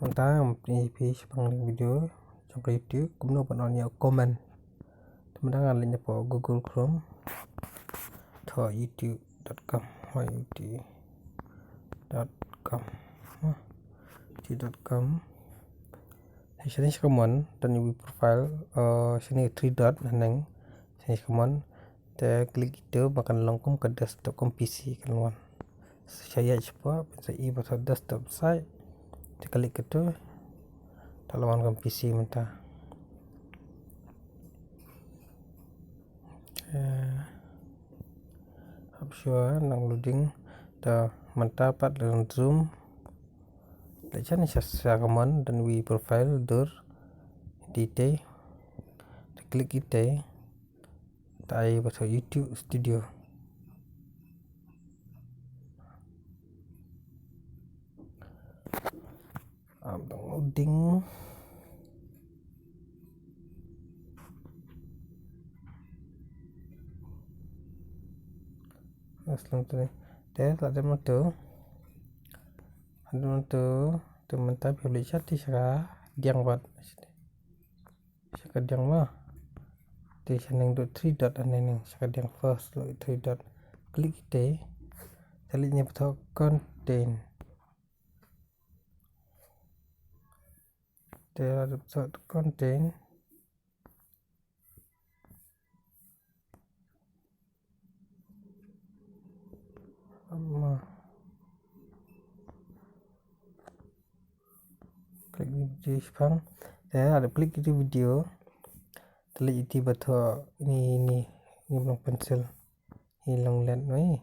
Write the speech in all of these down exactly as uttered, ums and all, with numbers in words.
Mynta ngam pyni phi shaphang video jong ka YouTube kumno ban on ïa comment. Te mynta ngan leit na pdeng Google Chrome. Thoh youtube dot com, y o u t dot com. Youtube dot com. Shane sha kamon, don ïa u profile, eh, shane three dot haneng. Shane sha kamon. Te click ito ba kan long kum ka desktop, kum P C kan long. Sa ïa shapoh, sa i ba thoh desktop site. Te click ito. Te long kum P C mynta. Eh, hap shuwa nang loading. Te mynta pat leit zoom. Te shane sha, sha kamon don ïa u profile dur. Ito. Te click ito. Te ai ba thoh YouTube Studio. Am dang loading. Aslam tu ni. Te la dep mynta. Dep mynta. Te mynta phi leit sha te sha ka diang bad. Sha ka diang ma. Te shaneng dot three dot haneng, sha ka diang first dot three dot. Click ito. Te leit ne ba thoh content. Te la dep thoh content. Ama. Click video shaphang. Te la dep click ito video. Te leit ito ba thoh ini, ini, ini ba long pencil. Ini long left noi.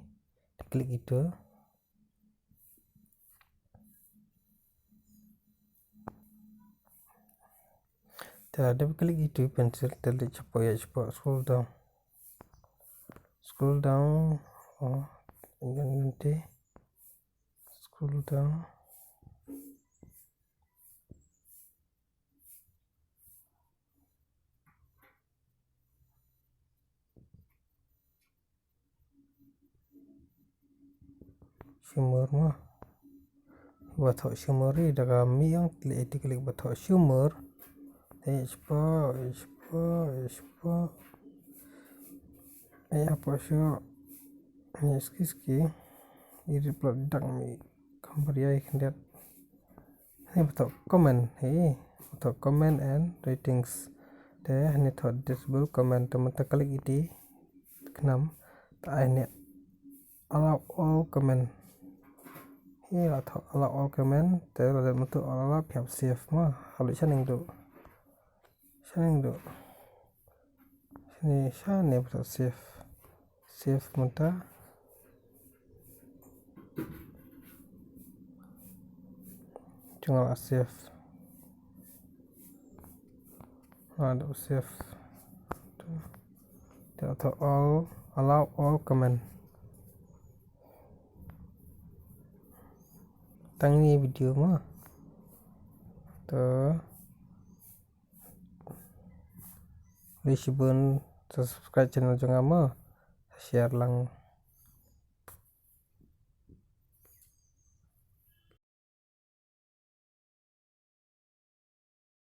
Te click ito. Te la dep click ito pencil, te leit shapoh, ïa shapoh, scroll down. Scroll down. Oh, ïa nanti. Scroll down. Shimmer ma. Ba thoh shimmer ïa da ka miang, te leit ito click ba thoh shimmer. Te ïa shapoh, ïa shapoh, ïa shapoh. Ïa shapoh shuh. Ïa ski ski. Ïa reply dak mi. Kambar ïa khyndiat. Hangne ba thoh comment, hi, ba thoh comment and ratings. Te hangne thoh disable comment, te mynta click ito, khnang, te ai hangne allow all comment. Hi, la thoh allow all comment, te la dep mynta allow, phi hap save ma, ha leit shaneng duh. Shaneng duh. Shane, shane ba thoh save. Save mynta. Te nga la save. Nga la save. Te thoh all, allow all comment. Tang ïa kane ka video ma. Te. Khublei shibun, sa subscribe channel jong nga mo. Share lang.